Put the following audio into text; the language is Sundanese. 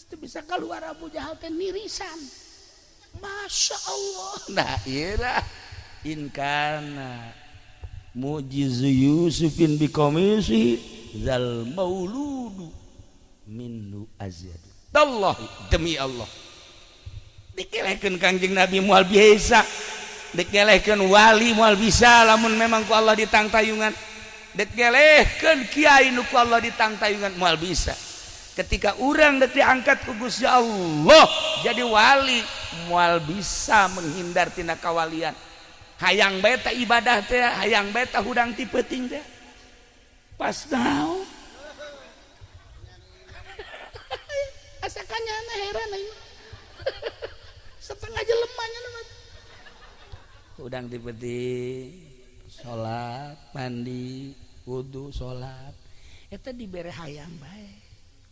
Geus teu bisa keluar Abu Jahal teh nirisan. Masya Allah. Nah, ieu lah in kana mujizu Yusufin biqamisi zal mauludu minhu azyad. Allah, demi Allah. Dikelehkeun Kangjeng Nabi moal bisa. Dikelehkeun wali moal bisa lamun memang ku Allah ditangtayungan. Dikelehkeun kiai nu ku Allah ditangtayungan moal bisa. Ketika urang dek diangkat ku Gusti Allah jadi wali, moal bisa menghindar tina kawalian. Hayang bae ta ibadah teh, hayang bae ta hudang ti peuting teh. Pas naon? Asa kanyana heran aing. Setengah jelemanya mah. Hudang ti peuting, salat, mandi, wudu, salat. Eta dibere hayang bae.